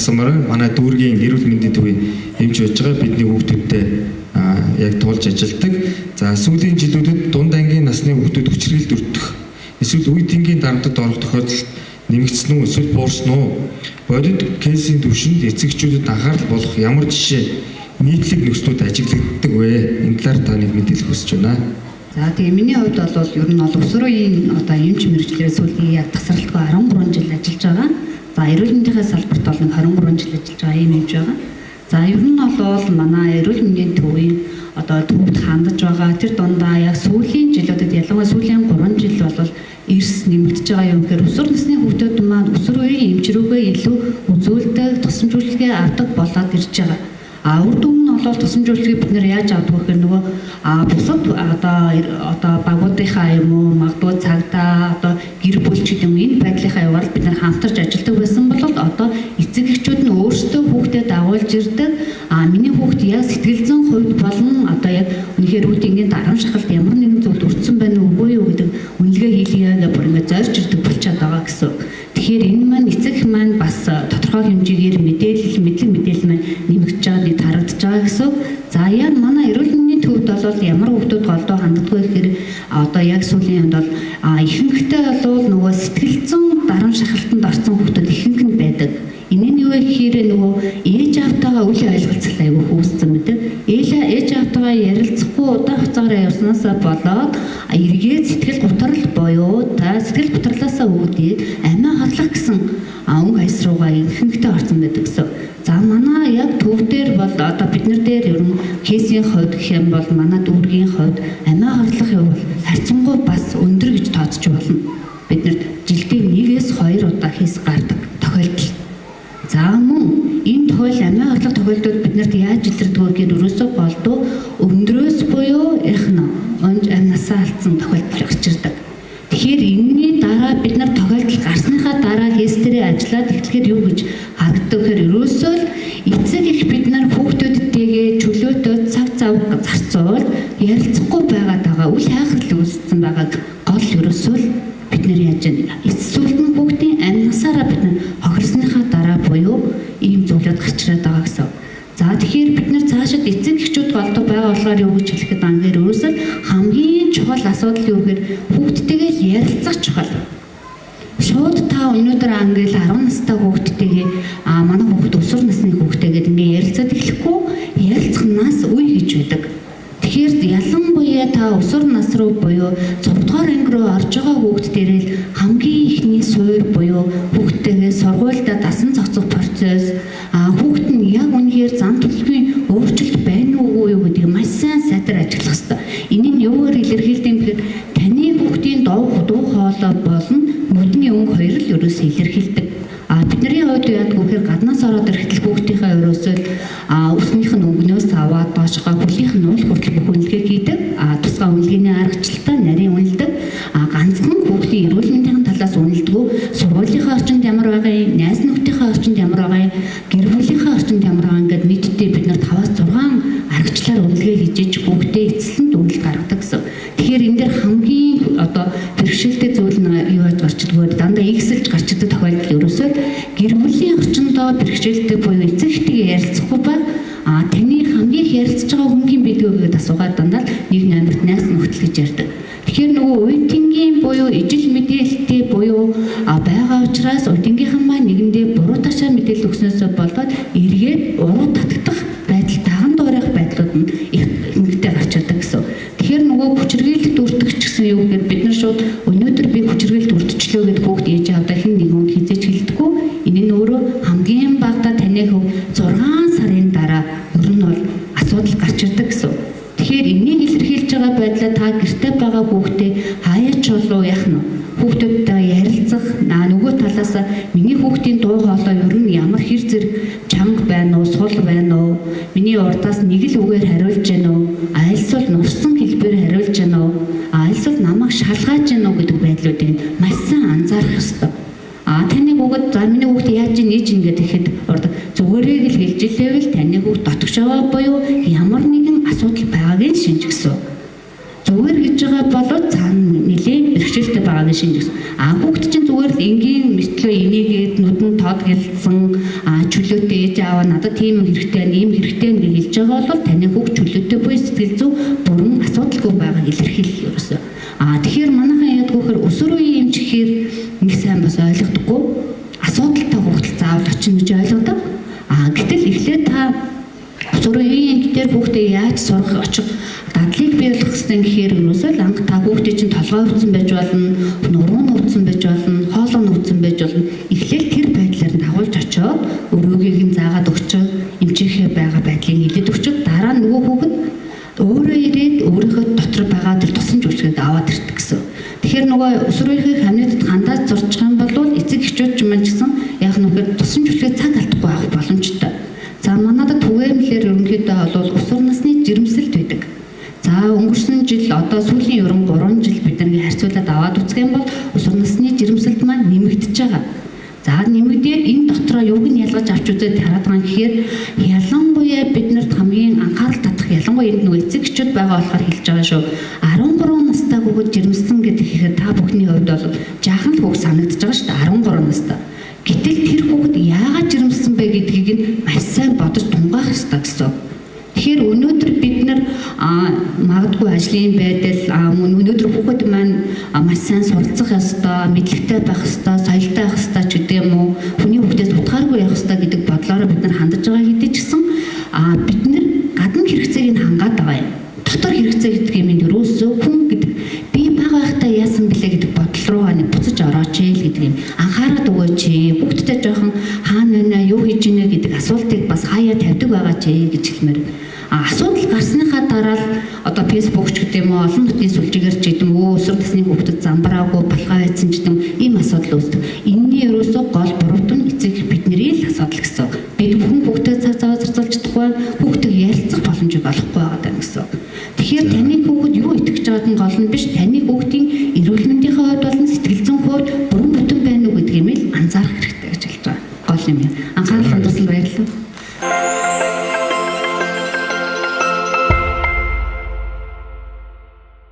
асуумаар байна. Манай дүүргийн эрүүл мэндийн төвийн эмч байж байгаа бидний хүүхдүүдтэй яг туулж ажилладаг. За сүүлийн жилүүдэд дунд ангийн насны хүүхдүүд хүчирхийлэлд өртөх эсвэл үе тэнгийн дарамтад орох тохиолдол нэмэгдсэн үү эсвэл буурсан уу? Бодит case ийн түвшинд эцэг эхчүүдэд анхаарал болох ямар жишээ нийтлэг нөхцлүүд ажиглагддаг вэ? Энэ талаар та нэг мэдээлэх хүсэж байна. За тэгээ миний хувьд бол ер нь бол өсвөр үеийн одоо эмч мэргэжлээр сүүлийн яг тасралтгүй 13 жил ажиллаж байгаа. За эрүүл мэндийн салбарт бол нэг 23 жил ажиллаж байгаа ийм эмч байгаа. За ер нь бол манай эрүүл мэндийн төвийн одоо төвд хандаж байгаа тэр дундаа яг сүүлийн жилүүдэд, ялангуяа сүүлийн 3 жил бол эрс нэмэгдэж байгаа юм гэхээр өсвөр насны хүүхдүүд маань өсвөр үеийн эмч рүүгээ илүү үзүүлдэг, тусламж үйлчилгээ авдаг болоод ирж байгаа. А үр дүн нь бол тусламж үйлчилгээг бид нэр яаж авдаг вэ гэхээр нөгөө бусад одоо багуудынхаа юм уу, магадгүй цагдаа, одоо гэр бүл ч гэдэг юм, энэ байдлынхаа яваар бид нар хамтарч ажилладаг байсан бол одоо эцэг эхчүүд нь өөрсдөө хүүхдэд дагуулж ирдэг. А миний хүүхд яг сэтгэл зүйн хувьд болон одоо яг үнэхээр үүдингийн дарам шахалт ямар нэгэн зүйлд өртсөн байна уу, үгүй юу гэдэг үнэлгээ хийлгээ гэж бүр ингээд зорж ирдэг болчиход байгаа гэсэн. Тэгэхээр энэ маань эцэг эх маань бас тодорхой хэмжээгээр мэдээлэл, мэдлэг мэдээлэл маань нэмэгдэж байгаа нэг харагдаж байгаа гэсэн. За яг манай эрүүл мэндийн төвд бол ямар хүүхдүүд голдуу ханддаг вэ гэхээр одоо яг сүүлийн юмд бол ихэнхдээ бол нөгөө сэтгэл зүйн дарам шахалтанд орсон хүүхдүүд ихэнх нь байдаг. Энэ нь юу вэ гэхээр нөгөө ээж аавтайгаа үл ойлголцол айгүй үүссэн мэт. Ээж аавтайгаа ярилцахгүй удаан хугацаагаар явснаасаа болоод эргээд сэтгэл гутрал буюу та сэтгэл гутралаасаа үүдээд амиа хорлох гэсэн өнгө хаяс руугаа ихэнхдээ орсон байдаг гэсэн. За манай яг төв дээр бол одоо бид нар дээр ер нь case ийн хувьд гэх юм бол манай дүүргийн хувьд амиа хорлох юм бол харьцангуй бас өндөр гэж тооцож болно. Бид нарт жилдээ 1-2 удаа case гардаг тохиолдол. За мөн энэ тохиол амиа хорлох тохиолдолд бид нарт яаж илэрдэг вэ гэхээр ерөөсөө голдуу өндрөөс буюу эх нь унж амнасаа алдсан тохиолдол гарч ирдэг. Тэгэхээр энэний дараа бид нар тохиолдол гарсныхаа дараа case дээрээ ажиллаад эхлэхээр юу гэж харагддаг гэхээр ерөөсөө л эцэг их бид нар хүүхдүүдтэйгээ чөлөөтэй цаг зав зарцуул ярилцахгүй байгаад байгаа, үл хайхрал үүссэн байгааг гол ерөөсөө л бид нар яаж вэ? Эцэс сүлд нь хүүхдийн амнасаараа бид нар хохирсныхаа дараа буюу ийм зүйлүүд гарч ирээд байгаа гэсэн. За тэгэхээр бид нар цаашид эцэг эхчүүд голдуу байгаа болохоор юу гэж хэлэхэд ангаар ерөөсөө хамгийн чухал асуудал юу гэхээр хүүхдтэйгээ л ярилцах чухал. Шууд та өнөөдөр ангил 10 настай хүүхдтэйгээ манай хүүхд өсвөр насны хүүхдтэйгээ ингээ ярилцаад эхлэхгүй, ярилцах нас үе гэж байдаг. Тэгэхээр ялангуяа та өсвөр нас руу буюу 6 дугаар анги руу орж байгаа хүүхд дээрээ л хамгийн эхний суурь буюу хүүхдтэйгээ сургуульдаа дасан зохицох процесс, хүүхд нь яг үнэхээр зан төлөвийн өөрчлөлт байна уугүй юу гэдгийг маш сайн сайтар ажиглах хэрэгтэй. Энэ нь юугаар илэрхийлдэг юм бэхээр таны хүүхдийн дуу хоолой болон нүдний өнгө хоёр л ерөөсөө илэрхийлдэг. А бидний хувьд яадаг вэ гэхээр гаднаас ороод ирэхэд л хүүхдийнхээ ерөөсөө үснийх нь өнгнөөс аваад доошгоо хөлийнх нь уул хүртэл бүх үнэлгээ хийдэг. А тусгай үнэлгээний аргачлалтай нарийн үнэлдэг. А ганцхан хүүхдийн эрүүл мэндийн талаас үнэлдэг. Сургуулийнхаа орчинд ямар байгаа юм, найз нөхдөдийнхээ орчинд ямар байгаа юм, гэр бүлийнхээ орчинд ямар байгаа ингээд нийтдээ бид нар 5-аас 6 аргачлалаар үнэлгээ хийж иж хүүхдээ эцэслэнд үнэлт гаргадаг гэсэн. Тэгэхээр энэ дээр хамгийн одоо бэрхшээлтэй зүйл нь юу яаж гарч ирдэг вэ? Дандаа ихсэлж гарч ирдэг тохиолдол ерөөсөө гэр бүлийн орчиндөө бэрхшээлтэй буюу эцэг эхтэйгээ ярилцахгүй ба таны хамгийн их ярилцж байгаа хүн хэн бэ гэдээ асуугаад дандаа нэг номерт найз нөхдөд гэж ярьдаг. Тэгэхээр нөгөө уятангийн буюу ижил мэдээлэлтэй буюу байгаа учраас уятангийнхан маань нэгэндээ буруу ташаа мэдээлэл өгснөөсөө болоод эргээд уруу татагдах байдал, даган дуурайх байдлууд нь их нэгтэй гарч ирдэг гэсэн. Тэгэхээр нөгөө хүчирхийлэлд өртөх ч гэсэн юу гэхээр бид нар шууд өнөөдөр би хүчирхийлэлд өртчлөө гэдээ хүүхд ээж аавдаа хэн нэг хүн хэзээ ч хэлдэггүй. Энэ нь өөрөө хамгийн багадаа таны хөв 6 сарын дараа ер нь бол асуудал гарч ирдэг гэсэн. Тэгэхээр энийг илэрхийлж байгаа байдлаа та гэрте байгаа хүүхдээ хаяач болов яах нь хүүхдүүдтэй ярилцах, нөгөө талаас миний хүүхдийн дуу хоолой ер нь ямар хэр зэрэг чанга байна уу, сул байна уу, миний урдаас нэг л үгээр хариулж гэнэ үү, альсвал нурсан хэлбэр хариулж гэнэ үү, альсвал намайг шалгааж гэнэ үү гэдэг байдлуудыг маш сайн анзаарах ёстой. А таны хүүхэд за миний хүүхд яаж ийн ийж ингээд ихэд урд зүгээрээ л хэлж илээвэл таны хүүхд дотгошоо буюу ямар нэгэн асуудал байгааг нь шинж гэсэн. Зүгээр гэж байгаа болоо цаана нэлээд бэрхшээлтэй байгааг нь шинж гэсэн. А хүүхд чинь зүгээр л энгийн мэтлөө инээгээд нүдэн тод гэлсэн чөлөөтэй ээж аав надад тийм юм хэрэгтэй байна, ийм хэрэгтэй байна гэж хэлж байгаа бол таны хүүхд чөлөөтэй буюу сэтгэл зүй бүрэн асуудалгүй байгааг илэрхийлэл ерөөсөө. А тэгэхээр манайхан яадаг вэ гэхээр өсвөр үеийн эмч гэхээр нэг сайн бас ойлгодоггүй, асуудалтай хүүхд заавал очино гэж ойлгодог. А гэтэл эхлээд та өсвөр үеийн эмч дээр хүүхдээ яаж сурах очих дадлыг бий болгох гэсэн гэхээр ерөөсөө л анх та хүүхдээ чинь толгой өвдсөн байж болно, нуруу нь өвдсөн байж болно, хоолой нь өвдсөн байж болно. Эхлээд тэр байдлаар нь дагуулж очиод өрөөгийг нь заагаад өгчөөд эмчийнхээ байгаа байдлыг илээд өгчөөд дараа нь нөгөө хүүхэд өөрөө ирээд өөрийнхөө дотор байгаа тэр тусламж үйлчлэгийг аваад ирдэг гэсэн. Тэгэхээр нөгөө өсвөр үеийнхээ хамнидад хандаад зурчих юм бол эцэг эхчүүд ч юм ч гэсэн яг нөхөр тусламж үйлчлэгээ цаг алдахгүй авах боломжтой. За манайд түгээмлэр ерөнхийдөө бол өсвөр насны жирэмсэлт байдаг. За өнгөрсөн жил одоо сүүлийн ерөн 3 жил бид нэг харьцуулаад аваад үзэх юм бол өсвөр насны жирэмсэлт маань нэмэгдэж байгаа. За нэмэгдээд энэ дотроо юуг нь ялгаж авч үзээд хараад байгаа юм гэхээр ялангуяа биднэрт хамгийн анхаарал татах ялангуяа энд нөгөө эцэг эхчүүд байгаа болохоор хэлж байгаа шүү. 13 настай хүүхэд жирэмсэн гэдэг ихээр та бүхний хувьд бол жаахан л хүүхд санагдаж байгаа шүү дээ, 13 настай. Гэтэл тэр хүүхэд яагаад жирэмсэн бэ гэдгийг нь маш сайн бодож тунгаах ёстой гэсэн. Тэгэхээр өнөөдөр бид нар магадгүй ажлын байдал, мөн өнөөдөр хүүхэд маань маш сайн суралцах ёстой, мэдлэгтэй байх ёстой, соёлтой байх ёстой ч гэдэг юм уу, хүний хүүхдээс утгааргүй явах ёстой гэдэг бодлороо бид нар хандаж байгаа хэдий ч гэсэн бид нар гадна хэрэгцээг нь хангаад байгаа юм. Дотор хэрэгцээ гэдэг юм нь ерөөсөө хүн гэдэг би бага байхдаа яасан бэлээ гэдэг бодол руугаа нэг буцаж орооч ээл гэдэг юм. Анхаарал өгөөч ээ. Хүүхдтэй жоохон хаана байна, юу хийж ийнэ гэдэг асуултыг бас хаяа тавьдаг байгаа ч ээ гэж хэлмээр. Асуудал гарсныхаа дараа л одоо Facebook ч гэдэг юм уу, олон нутгийн сүлжээгээр ч гэдэг юм уу, өсвөр насны хүүхдэд замбраагүй балхаа байсан ч гэдэг юм, ийм асуудал үүсдэг. Энэний ерөөсөө гол буруут нь эцэг бидний л асуудал гэсэн. Бид бүхэн хүүхдэд цаг зав зарцуулж чадахгүй, хүүхдэд ярилцах боломжийг олохгүй байгаа даа гэсэн. Тэгэхээр таны хүүхэд юу итгэж байгааг нь гол нь биш, таны хүүхдийн эрүүл мэндийн хувьд болон сэтгэл зүйн хувьд бүрэн бүтэн байна уу гэдгийг л анзаарах хэрэгтэй гэж хэлж байгаа. Гол юм. Анхаарал хандуулсан баярлалаа.